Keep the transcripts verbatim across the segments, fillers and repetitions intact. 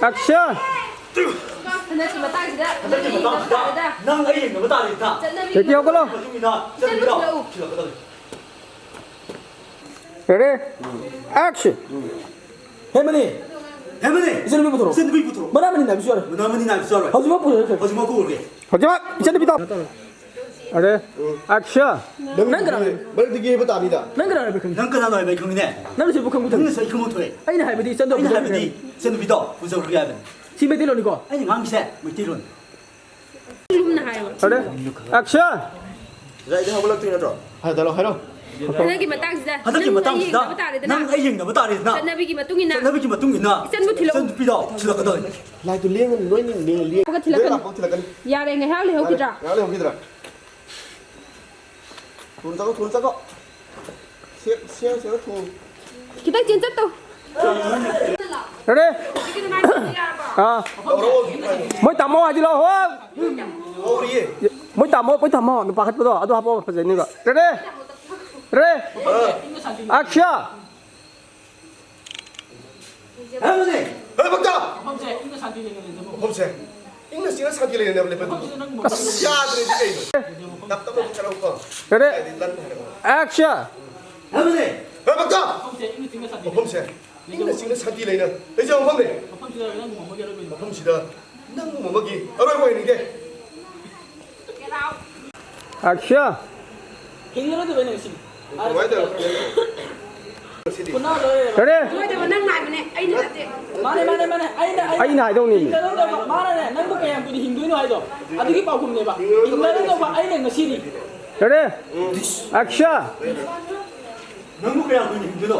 Action! ꯍꯟꯗꯛꯀꯤ ꯃꯇꯥꯡꯁꯤꯗ ꯅꯪ ꯑꯩ ꯌꯦꯡꯅꯕ ꯇꯥꯔꯦꯗ꯫ ꯅꯪ ꯑꯩ ꯌꯦꯡꯅꯕ ꯇꯥꯔꯦꯗ꯫ ꯆꯠꯅꯕꯤ ꯔꯦꯗꯤ ꯍꯧꯒꯠꯂꯣ꯫ ꯃꯇꯨꯡ ꯏꯟꯅ ꯏꯆꯟ ꯆꯠꯅꯕꯤꯗꯣ ꯊꯤꯜꯂꯛꯎ꯫ ꯊꯤꯜꯂꯛꯀꯗꯧꯔꯤ꯫ ꯔꯦꯗꯤ? ꯑꯦꯛꯁꯟ! ꯍꯦꯃꯅꯤ! ꯍꯦꯃꯅꯤ! ꯏꯆꯟꯅꯨꯄꯤ ꯄꯨꯊꯣꯔꯛꯑꯣ꯫ ꯏꯆꯟꯅꯨꯄꯤ ꯄꯨꯊꯣꯔꯛꯑꯣ꯫ ꯃꯅꯥ ꯃꯅꯤ ꯅꯥꯏꯕꯁꯨ ꯌꯥꯔꯣꯏ꯫ ꯃꯅꯥ ꯃꯅꯤ ꯅꯥꯏꯕꯁꯨ ꯌꯥꯔꯣꯏ꯫ ꯍꯧꯖꯤꯛꯃꯛ ꯄꯨꯔꯛꯑꯣ꯫ ꯍꯧꯖꯤꯛꯃꯛ ꯄꯨꯔꯒꯦ꯫ ꯍꯧꯖꯤꯛꯃꯛ ꯏꯆꯟꯅꯨꯄꯤꯗꯣ꯫ ꯔꯦꯗꯤ? ꯑꯦꯛꯁꯟ! ꯅꯪ ꯀꯅꯥꯅꯣ? ꯃꯔꯛꯇꯒꯤ ꯍꯦꯛ ꯇꯥꯅꯤꯗ꯫ ꯅꯪ ꯀꯅꯥꯅꯣ ꯍꯥꯏꯕ ꯈꯪꯉꯤ? ꯅꯪ ꯀꯅꯥꯅꯣ ꯍꯥꯏꯕ ꯑꯩ ꯈꯪꯉꯤꯅꯦ꯫ ꯅꯪꯅꯁꯨ ꯍꯦꯛ ꯈꯪꯕ ꯅꯪꯅꯁꯨ ꯑꯩ ꯈꯪꯕ ꯊꯣꯛꯑꯦ꯫ ꯑꯩꯅ ꯍꯥꯏꯕꯗꯤ ꯏꯆꯟꯗꯣ ꯑꯩꯅ ꯍꯥꯏꯕꯗꯤ ꯄꯨꯊꯣꯛꯈ꯭ꯔꯦ꯫ ꯏꯆꯟꯅꯨꯄꯤꯗꯣ ꯄꯨꯖꯈ꯭ꯔꯒꯦ ꯍꯥꯏꯕꯅꯤ꯫ ꯁꯤ ꯃꯩꯇꯩꯂꯣꯟꯅꯤꯀꯣ? ꯑꯩꯅ ꯉꯥꯡꯉꯤꯁꯦ ꯃꯩꯇꯩꯂꯣꯟ꯫ ꯆꯨꯝꯅ ꯍꯥꯏꯌꯣ꯫ ꯔꯦꯗꯤ? ꯑꯦꯛꯁꯟ! ꯁꯤꯗ ꯑꯩꯗꯤ ꯍꯧꯒꯠꯂꯛꯇꯣꯏ ꯅꯠꯇ꯭ꯔꯣ? ꯍꯥꯏꯔꯣ, ꯍꯥꯏꯔꯣ꯫ ꯍꯟꯗꯛꯀꯤ ꯃꯇꯥꯡꯁꯤꯗ ꯍꯟꯗꯛꯀꯤ ꯅꯪ ꯑꯩ ꯃꯇꯥꯡꯁꯤꯗ ꯌꯦꯡꯅꯕ ꯇꯥꯔꯦꯗꯅ꯫ ꯅꯪ ꯑꯩ ꯌꯦꯡꯅꯕ ꯇꯥꯔꯦꯗꯅ꯫ ꯆꯠꯅꯕꯤꯒꯤ ꯃꯇꯨꯡ ꯏꯟꯅ ꯆꯠꯅꯕꯤꯒꯤ ꯃꯇꯨꯡ ꯏꯟꯅ ꯏꯆꯟꯕꯨ ꯊꯤꯜꯂꯛꯎ꯫ ꯏꯆꯟꯅꯨꯄꯤꯗꯣ ꯊꯤꯜꯂꯛꯀꯗꯧꯔꯦ꯫ ꯂꯥꯏꯗꯨ ꯂꯦꯡꯒꯅꯨ, ꯂꯣꯏꯅ ꯂꯦꯡ-, ꯂꯦꯡ-, ꯄꯨꯒ ꯊꯤꯜꯂꯛꯀꯅꯨ꯫ ꯂꯣꯏ ꯂꯥꯛꯄ ꯊꯤꯜꯂꯛꯀꯅꯤ꯫ ꯌꯥꯔꯦ, ꯉꯥꯏꯍꯥꯛ ꯂꯩꯍꯧꯈꯤꯗ꯭ꯔꯥ? ꯉꯥꯏꯍꯥꯛ ꯂꯩꯍꯧꯈꯤꯗ꯭ꯔꯥ? ꯊꯨꯅ ꯆꯠꯂꯣ, ꯊꯨꯅ ꯆꯠꯂꯣ꯫ ꯁꯦꯡ-, ꯁꯦꯡ-, ꯁꯦꯡꯅ ꯊꯨ꯫ ꯈꯤꯇꯪ ꯆꯦꯟ ꯆꯠꯇꯧ꯫ ꯔꯦꯗꯤ? ꯑꯥ꯫ ꯃꯣꯏ ꯇꯥꯃꯣ ꯍꯥꯏꯗꯤ ꯂꯥꯛꯑꯣ, ꯍꯣ꯫ ꯃꯣꯏ ꯇꯥꯃꯣ, ꯃꯣꯏ ꯇꯥꯃꯣ, ꯅꯨꯄꯥ ꯈꯠꯄꯗꯣ, ꯑꯗꯨ ꯍꯥꯄꯛꯑꯣ, ꯐꯖꯩꯅꯦꯕ꯫ ꯔꯦꯗꯤ? ꯔꯦꯗꯤ? ꯑꯦꯛꯁꯟ! ꯍꯦ, ꯃꯅꯦ! ꯍꯦ, ꯚꯛꯇ! ꯃꯐꯝꯁꯦ ꯏꯪꯅ ꯁꯥꯟꯇꯤ ꯂꯩꯅ ꯂꯩꯖꯕ ꯃꯐꯝꯁꯦ ꯏꯪꯅ ꯆꯤꯛꯅ ꯁꯥꯟꯇꯤ ꯂꯩꯅꯅꯕ ꯂꯦꯞꯄ꯫ ꯃꯐꯝꯁꯤꯗ ꯅꯪ ꯑꯁ, ꯌꯥꯗ꯭ꯔꯦꯗꯤ ꯀꯩꯅꯣ? ꯇꯞ ꯇꯞꯅ ꯑꯃꯨꯛ ꯆꯠꯂꯛꯎꯀꯣ꯫ ꯔꯦꯗꯤ? ꯀꯥꯏꯗꯩ ꯂꯟ ꯍꯥꯏꯔꯛꯑꯣ꯫ ꯑꯦꯛꯁꯟ! ꯍꯦ, ꯃꯅꯦ! ꯍꯦ, ꯚꯛꯇ! ꯃꯐꯝꯁꯦ ꯏꯪꯅ ꯆꯤꯛꯅ ꯁꯥꯟꯇꯤ ꯃꯐꯝꯁꯦ ꯏꯪꯅ ꯆꯤꯛꯅ ꯁꯥꯟꯇꯤ ꯂꯩꯅ ꯂꯩꯖꯕ ꯃꯐꯝꯅꯦ꯫ ꯃꯐꯝꯁꯤꯗ ꯅꯪ ꯉꯝꯃꯝꯃꯒꯤ ꯑꯔꯣꯏꯕ ꯃꯐꯝꯁꯤꯗ ꯅꯪ ꯉꯝꯃꯝꯃꯒꯤ ꯑꯔꯣꯏꯕ ꯑꯣꯏꯅꯤꯡꯗꯦ꯫ ꯑꯦꯛꯁꯟ! ꯍꯤꯡꯉꯔꯣꯏꯗꯕ ꯑꯩꯅ ꯉꯁꯤꯗꯤ꯫ ꯀꯃꯥꯏꯅ ꯇꯧꯔꯒꯦ? ꯉꯁꯤꯗꯤ? ꯀꯣꯟꯅ ꯂꯣꯏꯔꯦꯕ꯫ ꯔꯦꯗꯤ? ꯂꯣꯏꯗꯕ ꯅꯪ ꯉꯥꯏꯕꯅꯦ, ꯑꯩꯅ ꯅꯠꯇꯦ꯫ ꯃꯥꯅꯦ, ꯃꯥꯅꯦ, ꯃꯥꯅꯦ꯫ ꯑꯩꯅ, ꯑꯩꯅ ꯑꯩꯅ ꯍꯥꯏꯗꯧꯅꯤꯅꯦ꯫ ꯍꯤꯡꯉꯔꯣꯏꯗꯕ, ꯃꯥꯅꯅꯦ, ꯅꯪꯕꯨ ꯀꯌꯥꯝ ꯀꯨꯏꯅ ꯍꯤꯡꯗꯣꯏꯅꯣ ꯍꯥꯏꯗꯣ, ꯑꯗꯨꯒꯤ ꯄꯥꯎꯈꯨꯝꯅꯦꯕ꯫ ꯍꯤꯡꯉꯔꯣꯏꯗꯕ ꯑꯩꯅ ꯉꯁꯤꯗꯤ꯫ ꯔꯦꯗꯤ? ꯑꯦꯛꯁꯟ! ꯅꯪꯕꯨ ꯀꯌꯥꯝ ꯀꯨꯏꯅ ꯍꯤꯡꯗꯣꯏꯅꯣ?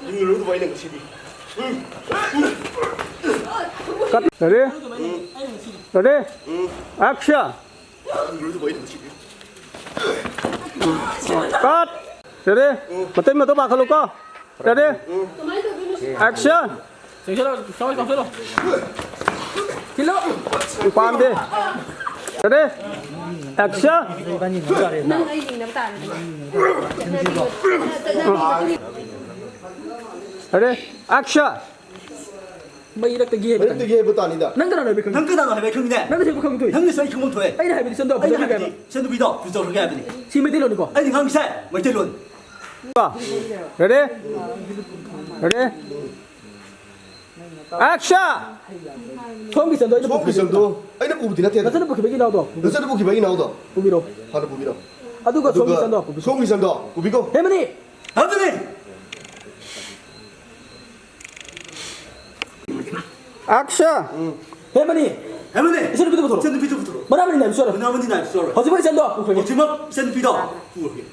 ꯍꯤꯡꯉꯔꯣꯏꯗꯕ ꯑꯩꯅ ꯉꯁꯤꯗꯤ꯫ ꯀꯠ꯫ ꯔꯦꯗꯤ? ꯔꯦꯗꯤ? ꯑꯦꯛꯁꯟ! ꯀꯠ! ꯔꯦꯗꯤ? ꯃꯇꯩ ꯃꯇꯧ ꯄꯥꯈꯠꯂꯨꯀꯣ꯫ ꯔꯦꯗꯤ? ꯑꯦꯛꯁꯟ! ꯆꯪꯁꯤꯜꯂꯣ, ꯆꯪꯁꯤꯜꯂꯣ, ꯆꯪꯁꯤꯜꯂꯣ꯫ ꯊꯤꯜꯂꯣ꯫ ꯄꯥꯝꯗꯦ꯫ ꯔꯦꯗꯤ? ꯑꯦꯛꯁꯟ! ꯅꯪ ꯑꯩ ꯌꯦꯡꯅꯕ ꯇꯥꯔꯦ꯫ Ready? Action! ꯃꯩꯔꯛꯇꯒꯤ ꯍꯦꯛ ꯃꯩꯔꯛꯇꯒꯤ ꯍꯦꯛ ꯇꯥꯅꯤꯗ꯫ ꯅꯪ ꯀꯅꯥꯅꯣ ꯍꯥꯏꯕ ꯈꯪꯉꯤ? ꯅꯪ ꯀꯅꯥꯅꯣ ꯍꯥꯏꯕ ꯈꯪꯉꯤꯅꯦ? ꯅꯪꯅꯁꯨ ꯍꯦꯛ ꯈꯪꯗꯣꯏ꯫ ꯅꯪꯅꯁꯨ ꯑꯩ ꯈꯪꯐꯝ ꯊꯣꯛꯑꯦ꯫ ꯑꯩꯅ ꯍꯥꯏꯕꯗꯤ ꯆꯟꯗꯣ ꯑꯩꯅ ꯄꯨꯊꯣꯛꯈ꯭ꯔꯒꯦ ꯍꯥꯏꯕꯗꯤ ꯍꯥꯏꯕ꯫ ꯆꯟꯗꯨꯕꯤꯗꯣ ꯄꯨꯊꯣꯛꯈ꯭ꯔꯒꯦ ꯍꯥꯏꯕꯅꯤ꯫ ꯁꯤ ꯃꯩꯇꯩꯂꯣꯟꯅꯤꯀꯣ? ꯑꯩꯅ ꯉꯥꯡꯉꯤꯁꯦ ꯃꯩꯇꯩꯂꯣꯟ꯫ Ready? Ready? Action! ꯁꯣꯝꯒꯤ ꯆꯟꯗꯣ ꯑꯩꯅ ꯁꯣꯝꯒꯤ ꯄꯨꯈꯤꯕ ꯆꯟꯗꯣ ꯑꯩꯅ ꯄꯨꯕꯗꯤ ꯅꯠꯇꯦ꯫ ꯅꯆꯟꯅ ꯄꯨꯈꯤꯕꯒꯤ ꯏꯅꯥꯎꯗꯣ ꯄꯨꯕꯤꯔꯣ꯫ ꯅꯆꯟꯅ ꯄꯨꯈꯤꯕꯒꯤ ꯏꯅꯥꯎꯗꯣ ꯄꯨꯕꯤꯔꯣ꯫ ꯍꯥꯟꯅ ꯄꯨꯕꯤꯔꯣ꯫ ꯑꯗꯨꯒ ꯁꯣꯝꯒꯤ ꯑꯗꯨꯒ ꯆꯟꯗꯣ ꯄꯨꯕꯤꯔꯣ꯫ ꯁꯣꯝꯒꯤ ꯆꯟꯗꯣ ꯄꯨꯕꯤꯀꯣ꯫ ꯍꯦꯃꯅꯤ! ꯑꯗꯨꯅꯤ! Action! ꯎꯝ꯫ ꯍꯦꯃꯅꯤ! ꯍꯦꯃꯅꯤ! ꯏꯆꯟꯅꯨꯄꯤꯗꯨ ꯄꯨꯊꯣꯔꯛꯑꯣ꯫ ꯏꯆꯟꯅꯨꯄꯤꯗꯨ ꯄꯨꯊꯣꯔꯛꯑꯣ꯫ ꯃꯅꯥꯃꯅꯤ ꯅꯥꯏꯕ ꯆꯣꯔꯣ꯫ ꯃꯅꯥꯃꯅꯤ ꯅꯥꯏꯕ ꯆꯣꯔꯣ꯫ ꯍꯧꯖꯤꯛꯃꯛ ꯏꯆꯟꯗꯣ ꯄꯨꯈ꯭ꯔꯒꯦ꯫ ꯍꯧꯖꯤꯛꯃꯛ ꯏꯆꯟꯅꯨꯄꯤꯗꯣ ꯄꯨꯈ꯭ꯔꯒꯦ꯫